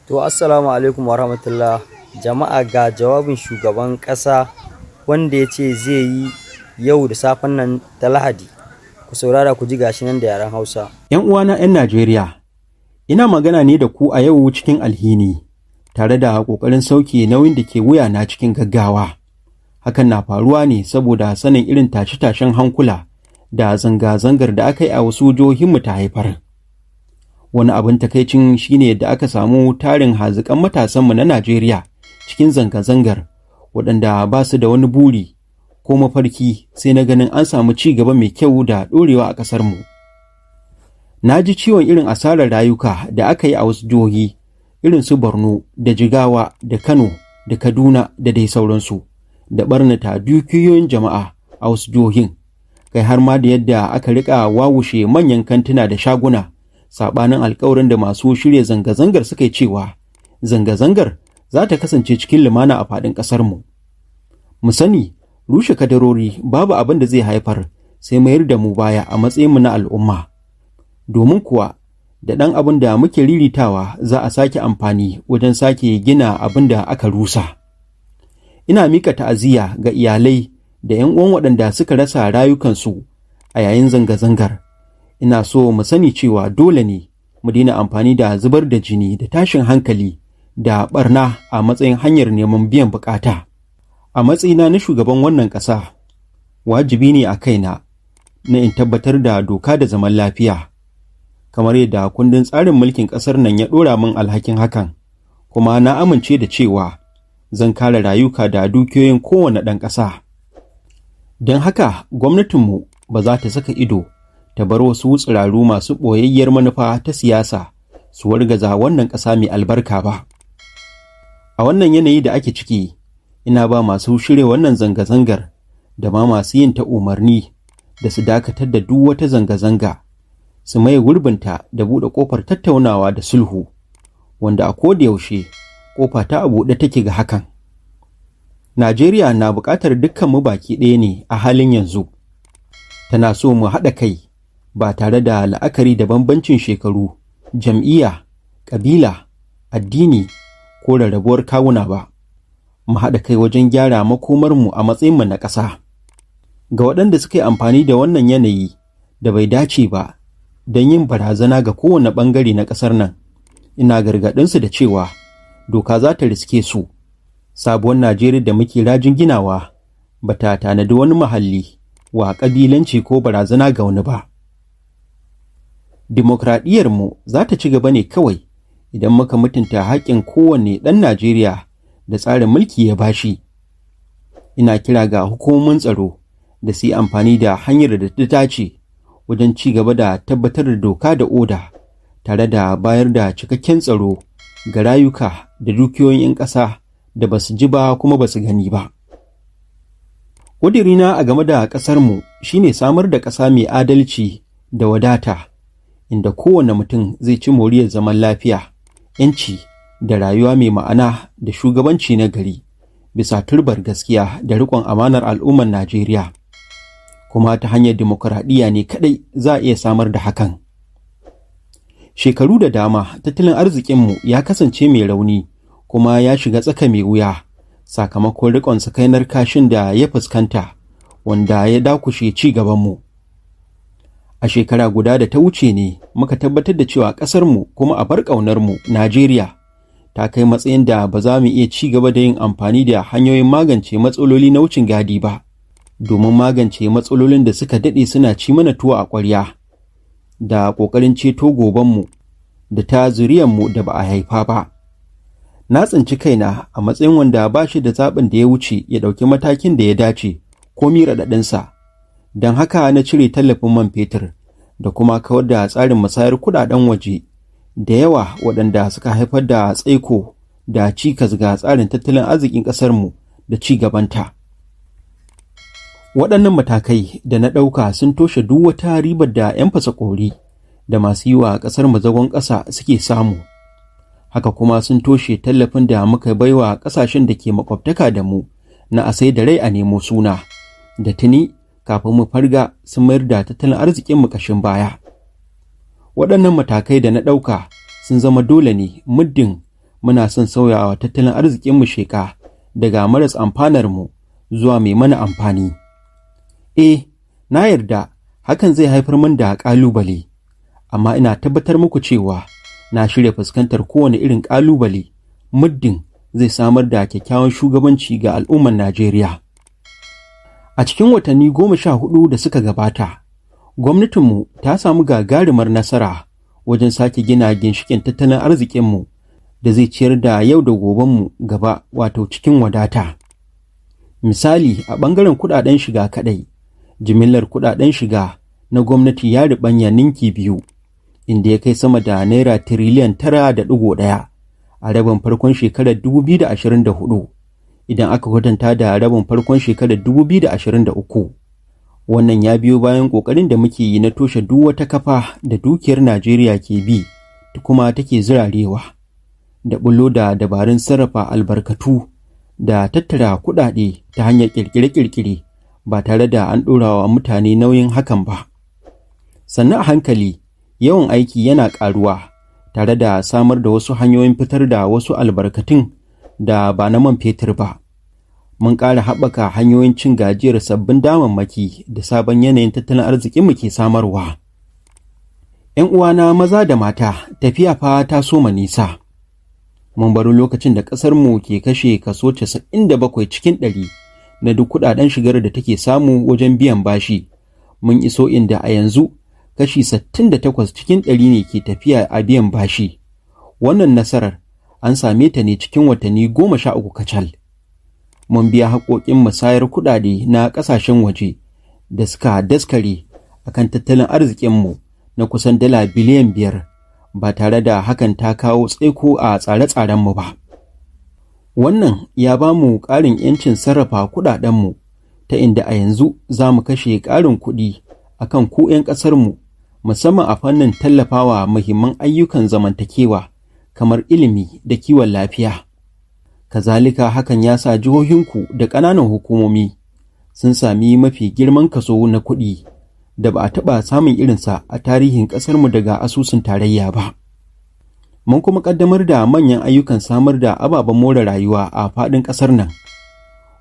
To, assalamu alaikum warahmatullah. Jama'a, ga jawabin shugaban ƙasa wanda ya ce zai yi yau da safen nan ta Lahadi. Ku saurara ku ji, gashi nan da yaren Hausa. 'Yan uwana 'yan Najeriya, ina magana ne da ku a yau cikin alhini, tare da ƙoƙarin sauke nauyin da ke wuyana cikin gaggawa. Hakan na faruwa ne saboda sanin irin tashe-tashen hankula da zanga-zangar da aka yi a wasu jihohinmu ta haifar. Wani abin takaicin shine da aka samu tarin haziƙan matasanmu na Najeriya cikin zanga-zangar, waɗanda ba su da wani buri ko mafarki sai na ganin an samu ci gaba mai kyau da ɗorewa a ƙasarmu. Na ji ciwon irin asarar rayuka da aka yi a wasu jihohi irin su Borno da Jigawa da Kano da Kaduna da dai sauransu, da ɓarnata dukiyoyin jama'a a wasu jihohin, kai har ma da yadda aka riƙa wawushe manyan kantuna da shaguna, saɓanin alkawarin da masu shirya zanga-zangar suka yi cewa zanga-zangar za ta kasance cikin lumana a faɗin ƙasarmu. Mu sani, rushe kadarori babu abin da zai haifar sai mayar da mu baya a matsayinmu na al'umma. Domin kuwa da ɗan abin da muke riritawa za a sake amfani wajen sake gina abin da aka rusa. Ina mika ta'aziyya ga iyalai da 'yan uwan waɗanda suka rasa rayukansu a yayin zanga-zangar. Ina so mu sani cewa dole ne mu daina amfani da zubar da jini da tashin hankali da barna a matsayin hanyar neman biyan bukata. A matsayina na shugaban wannan ƙasa, wajibi ne a kaina na in tabbatar da doka da zaman lafiya, kamar yadda kundin tsarin mulkin ƙasar nan ya ɗora min alhakin hakan, kuma na amince da cewa zan kare rayuka da dukiyoyin kowane ɗan ƙasa. Don haka gwamnatinmu ba za ta saka ido ta bar wasu tsiraru masu ɓoyayyiyar manufa ta siyasa su wargaza wannan ƙasa mai albarka ba. A wannan yanayi da ake ciki, ina ba masu shirya wannan zanga-zangar da ma masu yin ta umarni da su dakatar da duk wata zanga-zanga, su maye gurbinta da buɗe ƙofar tattaunawa da sulhu, wanda a koda yaushe ƙofa ta a buɗe take ga hakan. Najeriya na buƙatar dukkan mu baki ɗaya ne a halin yanzu. Tana so mu haɗa kai ba tare da la'akari da bambancin shekaru, jam'iyya, ƙabila, addini ko rarrabuwar kawuna ba. Mu haɗa kai wajen gyara makomarmu a matsayinmu na ƙasa. Ga waɗanda suka yi amfani da wannan yanayi da bai dace ba don yin barazana ga kowane ɓangare na ƙasar nan, ina gargaɗinsu da cewa doka za ta riske su. Sabuwar Najeriya da muke rajin ginawa ba ta tanadi wani mahalli wa ƙabilanci ko barazana ga wani ba. Dimokradiyyarmu za ta ci gaba ne kawai idan muka mutunta haƙƙin kowane ɗan Najeriya da tsarin mulki ya bashi. Ina kira ga hukumomin tsaro da su yi amfani da hanyar da ta dace wajen ci gaba da tabbatar da doka da oda, tare da bayar da cikakken tsaro ga rayuka da dukiyoyin 'yan ƙasa da ba su ji ba kuma ba su gani ba. Ƙudirina a game da ƙasarmu shine samar da ƙasa mai adalci da wadata, inda kowane mutum zai ci moriyar zaman lafiya, 'yanci da rayuwa mai ma'ana da shugabanci na gari bisa turbar gaskiya da riƙon amanar al'ummar Najeriya. Kuma ta hanyar dimokuraɗiyya ne kaɗai za a iya samar da hakan. Shekaru da dama tattalin arzikinmu ya kasance mai rauni kuma ya shiga tsaka mai wuya sakamakon riƙon sakainar kashin da ya fuskanta, wanda ya dakushe ci gabanmu. A shekara guda da ta wuce ne muka tabbatar da cewa ƙasarmu, kuma a bar ƙaunarmu Najeriya, ta kai matsayin da ba za mu iya ci gaba da yin amfani da hanyoyin magance matsaloli na wucin gadi ba, domin magance matsalolin da suka daɗe suna ci mana tuwo a ƙwarya, da ƙoƙarin ceto gobenmu da ta zuriyarmu da ba a haifa ba. Na tsinci kaina a matsayin wanda ba shi da zaɓin da ya wuce ya ɗauki matakin da ya dace komi raɗaɗinsa. Don haka na cire tallafin man fetur da kuma kawar da tsarin musayar kuɗaɗen waje da yawa, waɗanda suka haifar da tsaiko da cikas ga tsarin tattalin arzikin ƙasarmu da ci gabanta. Waɗannan matakai da na ɗauka sun toshe duk wata ribar da 'yan fasakori da masu yi wa ƙasar mu zagon ƙasa suke samu. Haka kuma sun toshe tallafin da muka baiwa ƙasashen da ke makwabtaka da mu na a sai da rai a nemo suna, da tuni kafin mu farga sun mayar da tattalin arzikin mu ƙashin baya. Waɗannan matakai da na ɗauka sun zama dole ne muddin Muna son sauyawa tattalin arzikinmu sheƙa daga maras amfanarmu zuwa mai mana amfani. Eh, na yarda hakan zai haifar min da ƙalubale, amma ina tabbatar muku cewa na shirya fuskantar kowane irin ƙalubale muddin zai samar da kyakkyawan shugabanci ga al'ummar Najeriya. A cikin watanni 14 da suka gabata, gwamnatinmu ta samu gagarumar nasara wajen sake gina ginshiƙin tattalin arzikinmu da zai ciyar da yau da gobenmu gaba, wato cikin wadata. Misali, a ɓangaren kuɗaɗen shiga kaɗai, jimillar kuɗaɗen shiga na gwamnati ya riɓanya ninki biyu, inda ya kai sama da naira tiriliyan 9.1 a rabin farkon shekarar 2024 idan aka kwatanta da rabin farkon shekarar 2023. Wannan ya biyo bayan ƙoƙarin da muke yi na toshe duk wata kafa da dukiyar Najeriya ke bi kuma take zirarewa, da bullo da dabarun sarrafa albarkatu da tattara kuɗaɗe ta hanyar ƙirƙire-ƙirƙire ba tare da an ɗora wa mutane nauyin hakan ba. Sannan a hankali, yawan aiki yana ƙaruwa tare da samar da wasu hanyoyin fitar da wasu albarkatun da ba na man fetur ba. Mun ƙara haɓaka hanyoyin cin gajiyar sabbin damammaki da sabon yanayin tattalin arzikinmu ke samarwa. ‘Yan uwana maza da mata, tafiya fa ta soma nisa. Mun baro lokacin da ƙasarmu ke kashe kaso 97 cikin 100 na duk kuɗaɗen shigar da take samu wajen biyan bashi. Mun iso inda a yanzu kashi 68 cikin 100 ne ke tafiya a biyan bashi. Wannan nasarar an same ta ne cikin watanni 13 kacal. Mun biya haƙoƙin musayar kuɗaɗe na ƙasashen waje da suka daskare a kan tattalin arzikinmu na kusan dala biliyan 5 ba tare da hakan ta kawo tsaiko a tsare-tsarenmu ba. Wannan ya ba mu ƙarin 'yancin sarrafa kuɗaɗenmu ta inda a yanzu za mu kashe ƙarin kuɗi a kan ku 'yan ƙasarmu, musamman a fannin tallafawa muhimman ayyukan zamantakewa kamar ilimi da kiwon lafiya. Kazalika, hakan ya sa jihohinku da ƙananan hukumomi sun sami mafi girman kaso na kuɗi da ba a taɓa samun irinsa a tarihin ƙasarmu daga asusun tarayya ba. Mun kuma ƙaddamar da manyan ayyukan samar da ababen more rayuwa a faɗin ƙasar nan,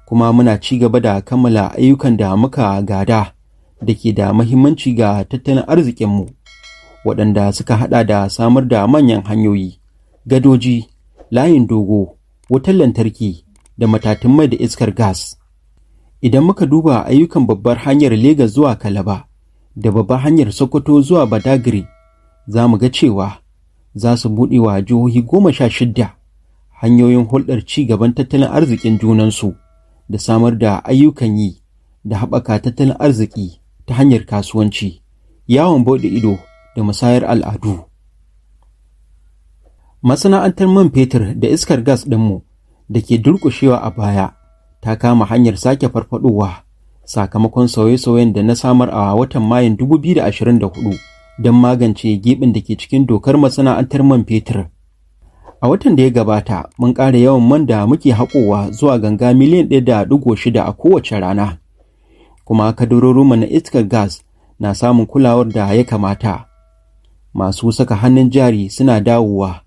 kuma muna ci gaba da kammala ayyukan da muka gada da ke da mahimmanci ga tattalin arzikinmu, waɗanda suka haɗa da samar da manyan hanyoyi, gadoji, layin dogo, wutar lantarki da matatun mai da iskar gas. Idan muka duba ayyukan babbar hanyar Legas zuwa Kalaba da babbar hanyar Sokoto zuwa Badagry, za mu ga cewa za su buɗe wa jihohi 16 hanyoyin hulɗar ci gaban tattalin arzikin junansu da samar da ayyukan yi da haɓaka tattalin arziki ta hanyar kasuwanci, yawon buɗe ido da musayar al'adu. Masana'antar man fetur da iskar gas ɗinmu da ke durƙushewa a baya ta kama hanyar sake farfadowa sakamakon sauye-sauyen da na samar a watan Mayun 2024 don magance gibin da ke cikin dokar masana'antar man fetur. A watan da ya gabata, mun ƙara yawan man da muke haƙowa zuwa ganga miliyan 1.6 a kowace rana. Kuma kadarorinmu na iskar gas na samun kulawar da ya kamata. Masu saka hannun jari suna dawowa.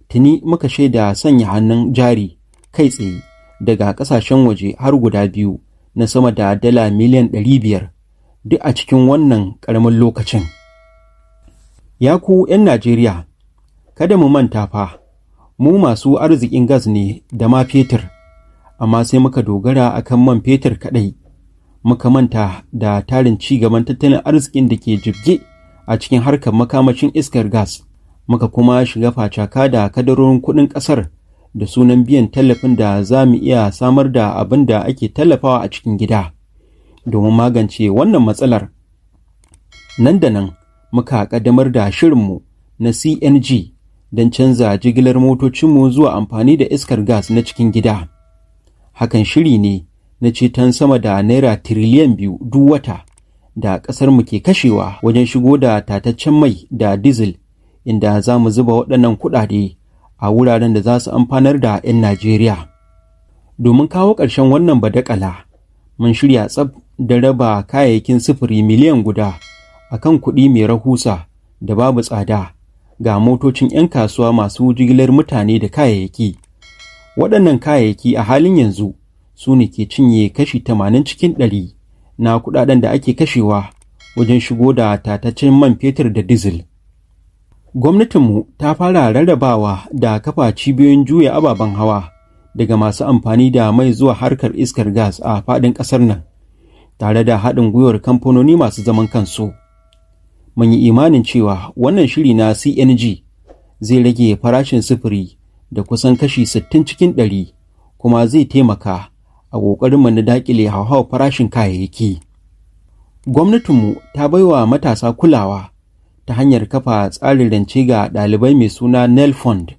Tuni muka shaida sanya hannun jari kai tsaye daga ƙasashen waje har guda biyu na sama da dala miliyan 500 duk a cikin wannan ƙaramin lokacin. Ya ku 'yan Najeriya, kada mu manta fa, mu masu arzikin gas ne da ma fetur, amma sai muka dogara akan man fetur kaɗai. Muka manta da tarin ci gaban tattalin arzikin da ke jibge a cikin harkar makamashin iskar gas. Muka kuma shiga facaka da kadarorin kuɗin ƙasar da sunan biyan tallafin da za mu iya samar da abin da ake tallafawa a cikin gida. Domin magance wannan matsalar, nan da nan muka ƙaddamar da shirinmu na CNG don canza jigilar motocinmu zuwa amfani da iskar gas na cikin gida. Hakan shiri ne na ceton sama da naira tiriliyan 2 duk wata da ƙasarmu ke kashewa wajen shigo da tataccen mai da dizil, inda za mu zuba waɗannan kuɗaɗe a wuraren da za su amfanar da 'yan Najeriya. Domin kawo ƙarshen wannan badakala, mun shirya tsab da raba kayayyakin sufuri miliyan 1 a kan kuɗi mai rahusa da babu tsada ga motocin 'yan kasuwa masu jigilar mutane da kayayyaki. Waɗannan kayayyaki a halin yanzu su ne ke cinye kashi 80 cikin 100 na kuɗaɗen da ake kashewa wajen shigo da tataccen man fetur da dizil. Gwamnatinmu ta fara rarrabawa da kafa cibiyoyin juya ababen hawa daga masu amfani da mai zuwa harkar iskar gas a faɗin ƙasar nan, tare da haɗin gwiwar kamfanoni masu zaman kansu. Mun yi imanin cewa wannan shiri na CNG zai rage farashin sufuri da kusan kashi 60 cikin 100 kuma zai taimaka a ƙoƙarinmu na daƙile hauhawar farashin kayayyaki. Gwamnatinmu ta baiwa matasa kulawa ta hanyar kafa tsarin rance ga ɗalibai mai suna Nel Fund.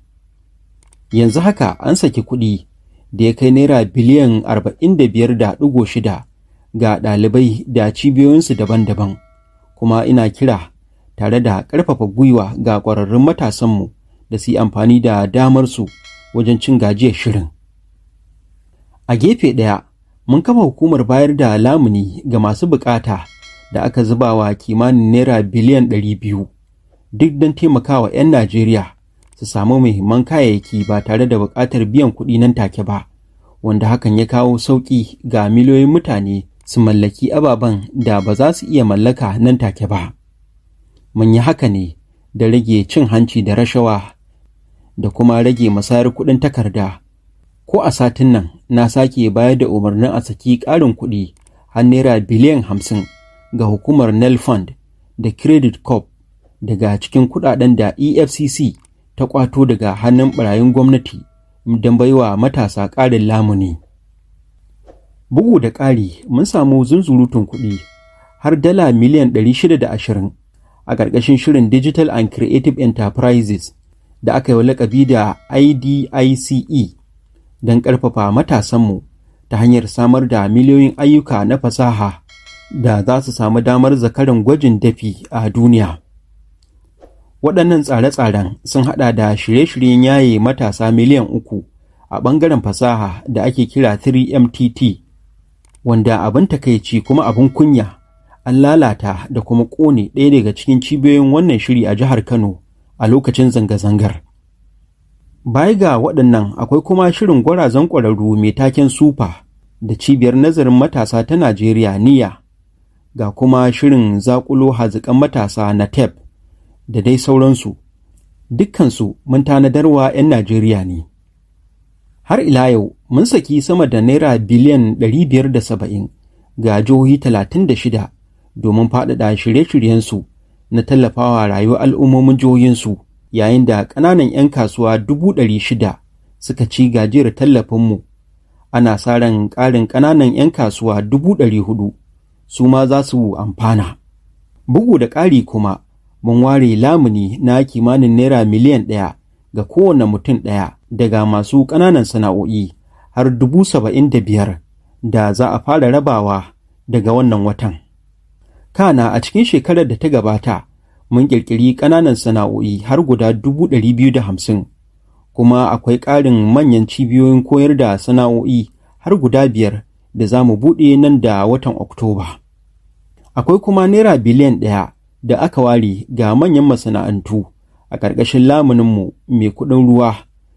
Yanzu haka an saki kuɗi da ya kai naira biliyan 45.6 ga ɗalibai da cibiyoyinsu daban-daban, kuma ina kira tare da ƙarfafa gwiwa ga ƙwararrun matasanmu da su yi amfani da damarsu wajen cin gajiyar shirin. A gefe ɗaya, mun kafa hukumar bayar da lamuni ga masu bukata da aka zuba wa kimanin naira biliyan 200 duk don taimakawa 'yan Najeriya su samu muhimman kayayyaki ba tare da buƙatar biyan kuɗi nan take ba, wanda hakan ya kawo sauƙi ga miliyoyin mutane su mallaki ababen da ba za su iya mallaka nan take ba. Mun yi haka ne da rage cin hanci da rashawa da kuma rage musayar kuɗin takarda. Ko a satin nan na sake bayar da umarnin a saki ƙarin kuɗi har naira biliyan 50 ga hukumar Nel Fund da Credit Corp daga cikin kuɗaɗen da EFCC ta ƙwato daga hannun ɓarayin gwamnati don baiwa matasa ƙarin lamuni. Bugu da ƙari, mun samu zunzurutun kuɗi har dala miliyan 620 a ƙarƙashin shirin Digital and Creative Enterprises da aka yi wa laƙabi da IDICE don ƙarfafa matasanmu ta hanyar samar da miliyoyin ayyuka na fasaha da za su samu damar zakaran gwajin dafi a duniya. Waɗannan tsare-tsaren sun haɗa da shirye-shiryen yaye matasa miliyan 3 a ɓangaren fasaha da ake kira 3MTT, wanda abin takaici kuma abin kunya an lalata da kuma ƙone ɗaya daga cikin cibiyoyin wannan shiri a jihar Kano a lokacin zanga-zangar. Baya ga waɗannan, akwai kuma shirin gwarazan ƙwararru mai taken Super da cibiyar nazarin matasa ta Najeriya NIA, ga kuma shirin zaƙulo haziƙan matasa na TEP da dai sauransu. Dukkansu mun tanadarwa 'yan Najeriya ne. Har ila yau mun saki sama da naira biliyan 570 ga jihohi 36 domin faɗaɗa shirye-shiryensu na tallafawa rayuwar al'ummomin jihohinsu, yayin da ƙananan 'yan kasuwa 600,000 suka ci gajiyar tallafinmu. Ana sa ran ƙarin ƙananan 'yan kasuwa 400,000 su ma za su amfana. Bugu da ƙari kuma, mun ware lamuni na kimanin naira miliyan 1 ga kowane mutum ɗaya daga masu ƙananan sana'o'i har 75,000 da za a fara rabawa daga wannan watan. Kana a cikin shekarar da ta gabata, mun ƙirƙiri ƙananan sana'o'i har guda 250,000, kuma akwai ƙarin manyan cibiyoyin koyar da sana'o'i har guda biyar da za mu buɗe nan da watan Oktoba. Akwai kuma naira biliyan 1 da aka ware ga manyan masana'antu a ƙarƙashin lamuninmu mai kuɗin ruwa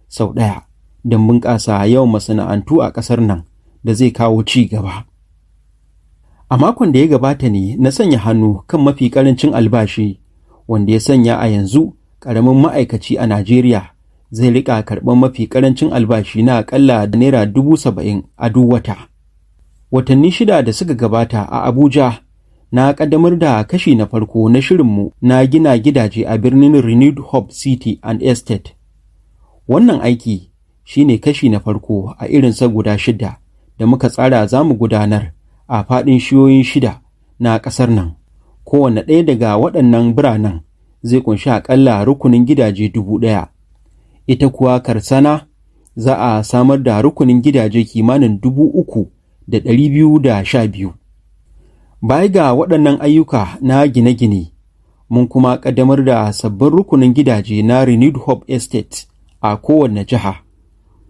sau ɗaya don bunƙasa yawan masana'antu a ƙasar nan da zai kawo ci gaba. A makon da ya gabata ne na sanya hannu kan mafi ƙarancin albashi, wanda ya sanya a yanzu ƙaramin ma'aikaci a Najeriya zai riƙa karɓar mafi ƙarancin albashi na aƙalla naira 70,000 a duk wata. Watanni 6 da suka gabata a Abuja, na ƙaddamar da kashi na farko na shirinmu na gina gidaje a birnin Renewed Hope City and Estate. Wannan aiki shi ne kashi na farko a irinsa guda shida da muka tsara za mu gudanar a faɗin shiyoyin shida na ƙasar nan. Kowane ɗaya daga waɗannan biranen zai ƙunshi aƙalla rukunin gidaje 1,000. Ita kuwa Karsana za a samar da rukunin gidaje kimanin 3,212. Baya ga waɗannan ayyuka na gine-gine, mun kuma ƙaddamar da sabbin rukunin gidaje na Renewed Hope Estate a kowanne jiha.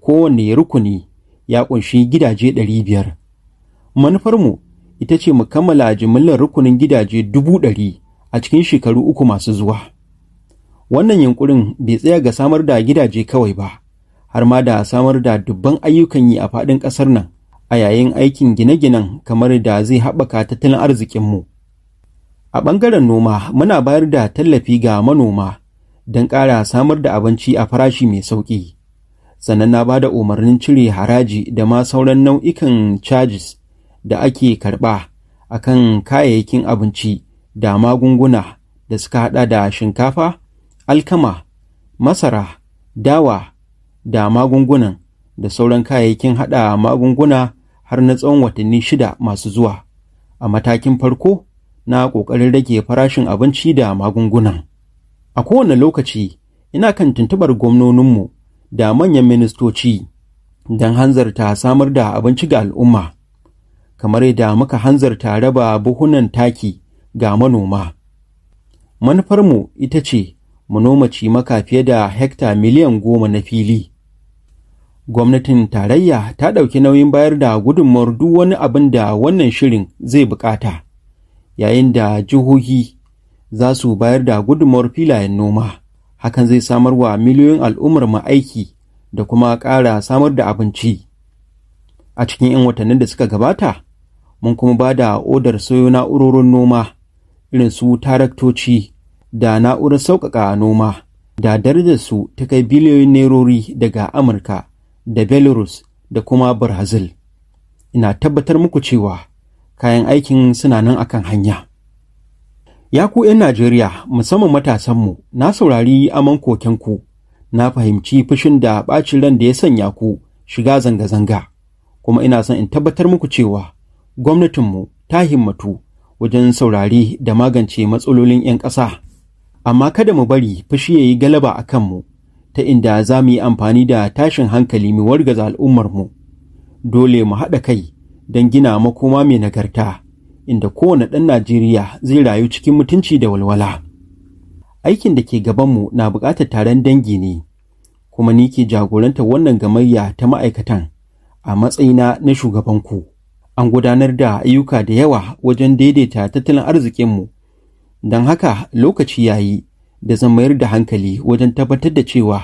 Kowanne rukuni ya ƙunshi gidaje 500. Manufarmu ita ce mu kammala jimillar rukunin gidaje 100,000 a cikin shekaru 3 masu zuwa. Wannan yunkurin bai tsaya ga samar da gidaje kawai ba, har ma da samar da dubban ayyukan yi a faɗin ƙasar nan a yayin aikin gine-ginen, kamar da zai haɓaka tattalin arzikinmu. A ɓangaren noma, muna bayar da tallafi ga manoma don ƙara samar da abinci a farashi mai sauƙi. Sannan na ba da umarnin cire haraji da ma sauran nau'ikan charges da ake karɓa a kan kayayyakin abinci da magunguna da suka haɗa da shinkafa, alkama, masara, dawa da magungunan da sauran kayayyakin haɗa magunguna har na tsawon watanni 6 masu zuwa, a matakin farko na ƙoƙarin rage farashin abinci da magungunan. A kowane lokaci ina kan tuntuɓar gwamnoninmu da manyan ministoci don hanzarta samar da abinci ga al'umma, kamar yadda muka hanzarta raba buhunan taki ga manoma. Manufarmu ita ce mu noma cimaka fiye da hekta miliyan 10 na fili. Gwamnatin tarayya ta ɗauki nauyin bayar da gudunmawar duk wani abin da wannan shirin zai buƙata, yayin da jihohi za su bayar da gudunmawar filayen noma. Hakan zai samar wa miliyoyin al'ummar mu aiki da kuma ƙara samar da abinci. A cikin 'yan watannin da suka gabata, mun kuma ba da odar sayo na'urorin noma irin su taraktoci da na'urar sauƙaƙa noma da darajarsu ta kai biliyoyin nerori daga Amurka da Belarus da kuma Brazil. Ina tabbatar muku cewa kayan aikin suna nan akan hanya. Ya ku 'yan Najeriya, musamman matasanmu, na saurari aman kokenku, na fahimci fushin da ɓacin ran da ya sanya ku shiga zanga-zanga, kuma ina son in tabbatar muku cewa gwamnatinmu ta himmatu wajen saurari da magance matsalolin 'yan ƙasa. Amma kada mu bari fushi ya yi galaba a kanmu, ta inda za mu yi amfani da tashin hankali mu wargaza al'ummarmu. Dole mu haɗa kai don gina makoma mai nagarta, inda kowane ɗan Najeriya zai rayu cikin mutunci da walwala. Aikin da ke gabanmu na buƙatar taron dangi ne, kuma ni ke jagorantar wannan gamayya ta ma'aikatan a matsayina na shugabanku. An gudanar da ayyuka da yawa wajen daidaita tattalin arzikinmu, don haka lokaci ya yi da zan mayar da hankali wajen tabbatar da cewa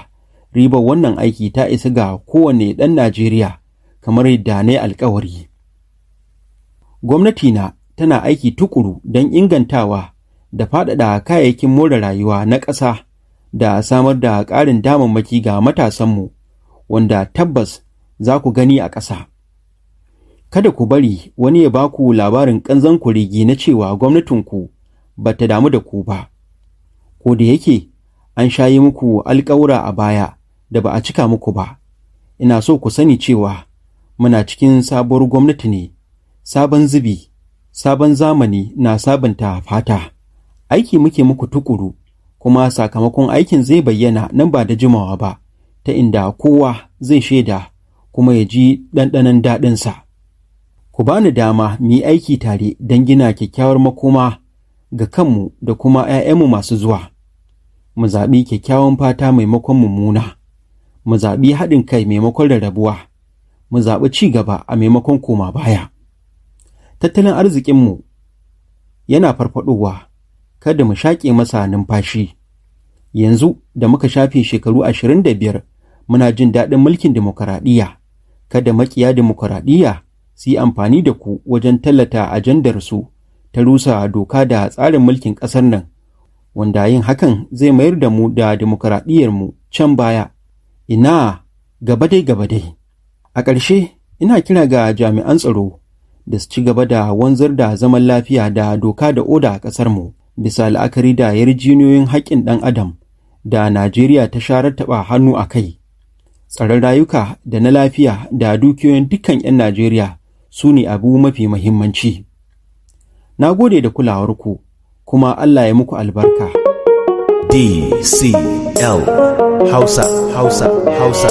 ribar wannan aiki ta isa ga kowane ɗan Najeriya kamar yadda na yi alkawari. Gwamnati na tana aiki tukuru don ingantawa da faɗaɗa kayayyakin more rayuwa na ƙasa da samar da ƙarin damammaki ga matasanmu, wanda tabbas za ku gani a ƙasa. Kada ku bari wani ya ba ku labarin ƙanzon kuregi na cewa gwamnatinku ba ta damu da ku ba. Ko da yake an sha yi muku alƙawura a baya da ba a cika muku ba, ina so ku sani cewa muna cikin sabuwar gwamnati ne, sabon zubi, sabon zamani na sabunta fata. Aiki muke muku tukuru, kuma sakamakon aikin zai bayyana nan ba da jimawa ba, ta inda kowa zai shaida kuma ya ji ɗanɗanon daɗinsa. Ku bani dama mu yi aiki tare don gina kyakkyawar makoma ga kanmu da kuma 'ya'yanmu masu zuwa. Mu zaɓi kyakkyawan fata maimakon mummuna. Mu zaɓi haɗin kai maimakon rarrabuwa. Mu zaɓi ci gaba a maimakon koma baya. Tattalin arzikinmu yana farfadowa, kada mu shaƙe masa numfashi. Yanzu da muka shafe shekaru 25 muna jin daɗin mulkin dimokuraɗiyya, kada maƙiya dimokuraɗiyya su yi amfani da ku wajen tallata ajandarsu ta rusa doka da tsarin mulkin ƙasar nan, wanda yin hakan zai mayar da mu da dimokuraɗiyyarmu can baya. Ina gaba dai gaba dai. A ƙarshe, ina kira ga jami'an tsaro da su ci gaba da wanzar da zaman lafiya da doka da oda a ƙasarmu, bisa la'akari da yarjejeniyoyin haƙƙin ɗan adam da Najeriya ta sharar taɓa hannu a kai. Tsaron rayuka da na lafiya da dukiyoyin dukkan 'yan Najeriya su ne abu mafi muhimmanci. Na gode da kulawarku, kuma Allah ya muku albarka. DCL Hausa, Hausa, Hausa.